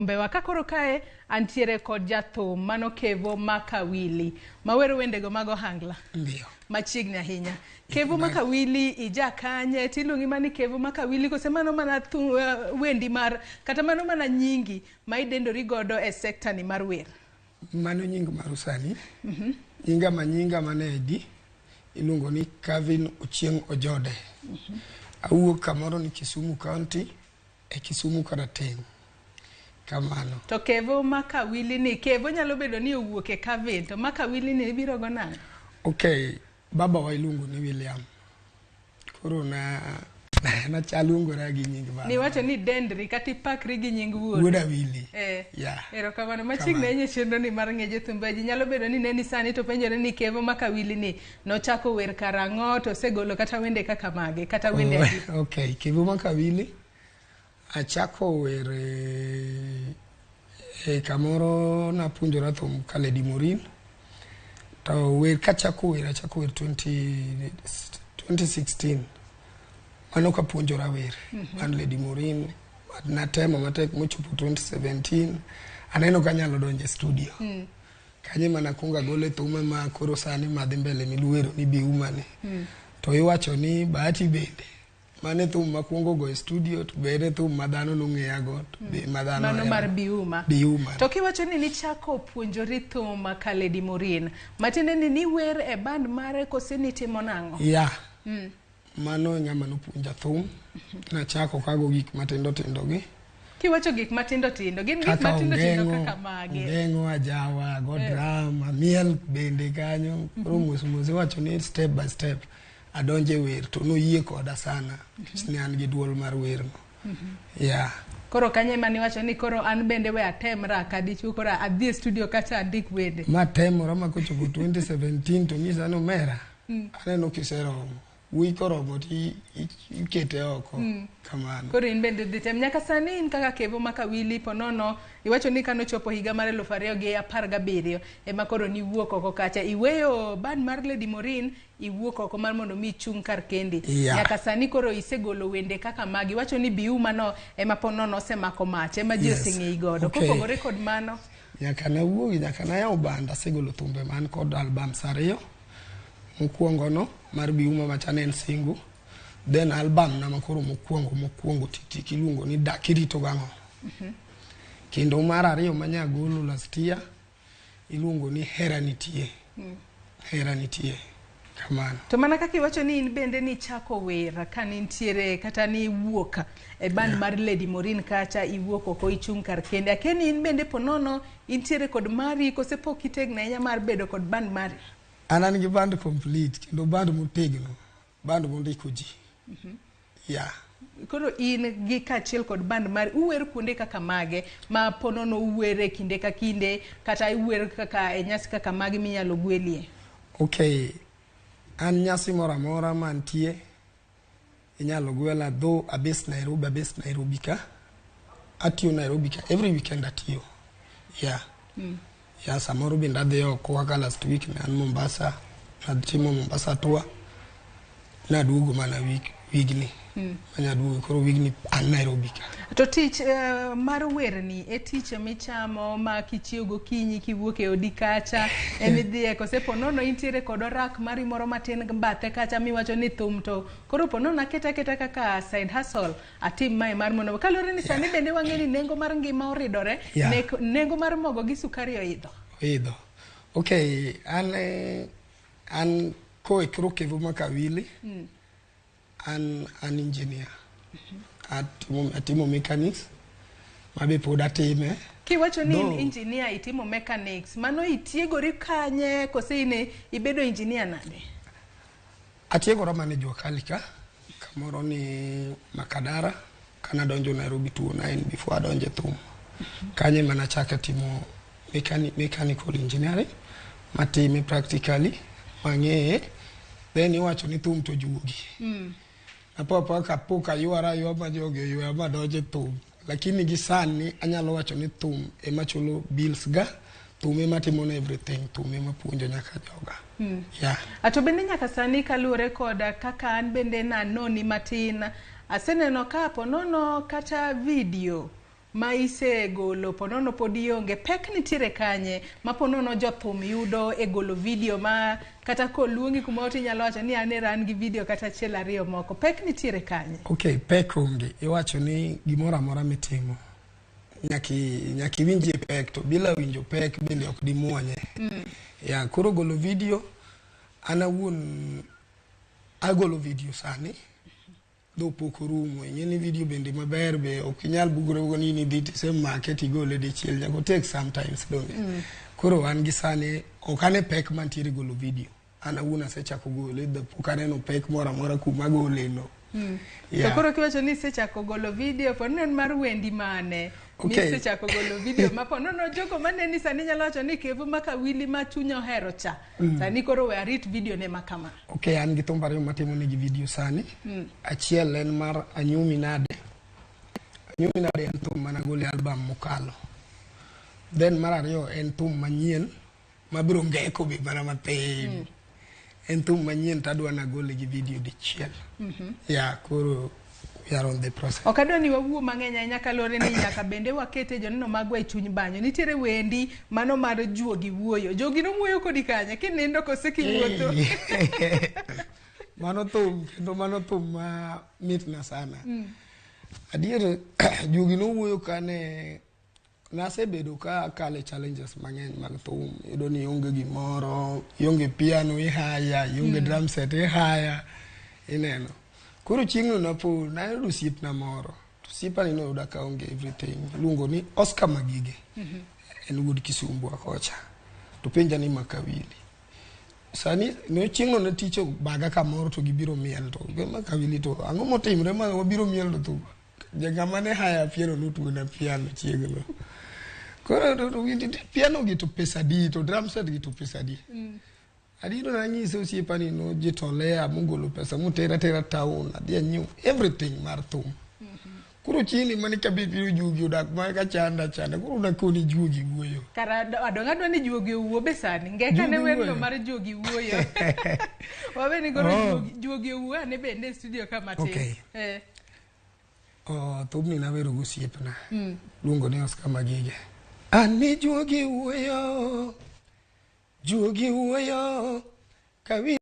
Mbewa ka koro kae antiere kod jathum mano Kevo Makawili mawero wendego mag ohangla. Ndio. Machiegni ahinya. Kevo Makawili ija kanye tiluongi mana ni Kevo Makawili kose mano mana thum, wendi mar kata mano mana nyingi ma idendori godo e sekta ni mar wer? Mano nying mar usani. Nyinga ma nyinga mane ID iluongo ni Kevin Ochieng Ojode. Awuok kamoro ni Kisumu County e Kisumu Karateng'. Kamano. To Kevo Makawili ni, Kevo nyalo bedo ni owuok e Kevin, to Makawili ni ibiro go nang'o? Okay, baba wa iluongo ni William. Koro na nachaluongora gi nying baba. Niwacho ni dendri kata ipakri gi nying wuon. Wuoda Willy. Yeah. Erokamano. Machiegni ahinya e chenro ni mar ng'e jothumbe ji nyalo bedo ni neni sani to penjore ni Kevo Makawili ni nochako wer karang'o to osegolo kata wende kaka mage kata wende adi. Okay, Kevo Makawili achako wer e kamoro napuonjora thum ka Lady Morin. To wer kachako wer achako wer 2016. Mano kapuonjora wer. An Lady Morin natemo matek mochopo 2017 aneno kanyalo donjo e studio. Kanyo ema nakuongo agole thume ma koro sani madhi mbele miluero ni Biuma ni. To iwacho ni Bahati bende mane thum makuongo go e studio to bende thum ma dhano nong'eya go to be ma dhano Mano mar Biuma. Biuma. To kiwacho ni nichako puonjori thum ka Lady Morin, matiende ni niwer e band mare kose nitimo nang'o? Yeah. Mano e ng'ama nopuonja thum. Nachako kago gik matindo tindo gi. Kiwacho gik matindo tindo, gin gik matindo tindo kaka mage? Ongeng'o, ajawa, go drum, amiel bende kanyo. Koro mos mos iwacho ni step by step adonje wer to noyie koda sana nikech ne an gi duol mar wer no. Yeah. Koro kanyo ema niwacho ni koro an bende we atemra ka dichuo koro adhi e studio kacha andik wende. Matemora ma kochopo 2017 to nyisa ni omera aneno kiseromo. Wuoyi koromo to ikete oko kamano. Koro in bende dhi tem. Nyaka sani in kaka Kevo Makawili ponono iwacho ni kanochopo higa mar 2017 ema koro niwuok oko kacha. Iweyo band mar Lady Morin iwuok oko mar mondo mi ichung' kar kendi. Yeah. Nyaka sani koro isegolo wende kaka magi. Iwacho ni Biuma no ema ponono osemako mach ema ji oseng'eyi godo. Okay. Kopogore kod mano. Nyaka nawuogi nyaka nayaw band asegolo thumbe man kod albums ariyo. Mokwongo no mar Biuma machane en single. Then album na makoro mokwongo tik iluongo ni Dak Irito Gang'o. Kendo mar ariyo manyagolo last year iluongo ni Hera Nitie. Hera Nitie. Kamano. To mana kaka iwacho ni in bende nichako wer ka nintiere kata ni iwuok e band mar Lady Morin kacha iwuok oko ichung' kar kende. Akia ni in bende ponono intiere kod mari kose pok itegno ahinya mar bedo kod band mari? An gi band complete kendo band motegno, band mondiko ji. Yeah. Koro in gi kaachiel kod band mari uwer kuonde kaka mage ma ponono uwer e kinde ka kinde kata uwer kaka e nyasi kaka mage minyalo gwelie? Okay, an nyasi moro amora mantie inyalo gwela though abase Nairobi, abase Nairobi ka. Atiyo Nairobi ka every weekend atiyo. Yeah. Yeah, samoro bende adhi oko kaka last week ne an Mombasa, natimo Mombasa tour. Naduogo mana week wigni. Manyaduogo koro wigni an Nairobi ka. To tich mar werni e tich michamo ma kichiew gokinyi kiwuok e odi kacha emidhiye kose ponono intiere kod orak mari moro matin bathe kacha miwacho ni thum to koro ponono aketa aketa kaka side hustle atim mae mar mondo kaluwore ni sani bende wang'e ni nengo mar ngima oridore nengo mar mogo gi sukari oidho. Oidho. Okay, an koe koro Kevo Makawili. An engineer. Atimo mechanics mabe pod atime. Kiwacho ni in engineer itimo mechanics, mano itiegori kanye kose in ibedo engineer nade? Atiegora mana e jua kali ka, kamoro ni Makadara, kana donjo Nairobi 2009 before adonjo e thum. Kanyo ema nachake timo mechanical engineering, matime practically, mang'eye. Then iwacho ni thum to juogi. Apo apoa kapo kaywara aywa ma jogi oywaya madonjo e thum. Lakini gi sani anyalo wacho ni thum ema chulo bills ga, thum ema timona everything, thum ema puonjo nyaka joga. Yeah. Ato bende nyaka sani kaluwore kod kaka an bende nanoni matin, aseneno ka ponono kata video ma isegolo ponono pod ionge, pek nitiere kanye ma ponono jothum yudo e golo video ma kata koluongi kumoro tinyalo wacho ni an era an gi video kata achiel ariyo moko, pek nitiere kanye? Ok, pek onge. Iwacho ni gimoro amora mitimo nyaka iwinjie pek, to bila winjo pek bende ok dimuonye. Ya, koro golo video, an awuon agolo video sani dho pok orumo. Ing'e ni video bende maber be ok inyal bugore ni idhi tisemake tigole dichiel, nyaka o take sometimes donge. Koro an gi sani ok ane pek mantiere golo video. An awuon asechako gole, dho pok aneno pek moro amora kuma agole no. To koro kiwacho ni isechako golo video, po nono en mar wendi mane? Misechako golo video ma po nono jogo maneni sani nyalo wacho ni Kevo Makawili ma chunya ohero cha. Sani koro we arit video ne ma kama. Ok, an gi thumbe ariyo matimo negi video sani. Achiel en mar Anyumi Nade. Anyumi Nade en thum managolo e album mokalo. Then mar ariyo en thum manyien mabiro ngeko be mana mathin. En thum manyien tadwa nagole gi video dichiel. Yeah, koro we are on the process. Ok adwa ni wawuo mang'eny ahinya kaluwore ni nyaka bende wakete joneno magwa e chuny banyo. Nitiere wendi mano mar juogi wuoyo. Jogi nowuoyo kodi kanye? Kinindo kose kiwuotho? Mano thum, kendo mano thum ma mitna sana. Adier, juogi nowuoyo kane nasebedo ka akale challenges mang'eny mag thum. Iyudo ni ionge gimoro, ionge piano ihaya, ionge drum set ihaya, ineno. Koro chieng'no napo, nayudo osiepna moro. To osiepani noyuda kaonge everything. Iluongo ni Oscar Magige. En wuod Kisumbwa kocha. To penja ni Makawili. Sani ne chieng'no ne tich obaga kamoro to gibiro miel to Makawili to ang'o motimre ma wabiro miel to thum. Jang'ama ne haya piano notuona piano chieng'no. Koro to piano gi to pesa adi to drum set gi to pesa adi. Adier nanyise osiepani nojitolea mogolo pesa motera tera town adhi anyiew everything mar thum. Koro chieng'ni mane kabiro juogi odak ma ka chanda chanda koro nakoni juogi wuoyo. Kara adong' adwa ni juogi owuo be sani. Ngeka ne Juogi werno wuoyo. mar juogi wuoyo. Wawe ni koro Oh. juogi owuo ane bende e studio ka matin. Okay. Oh, thumni nawero gi osiepna. Luongo ni Oscar Magige. Ani juogi wuoyo, juogi wuoyo, kawi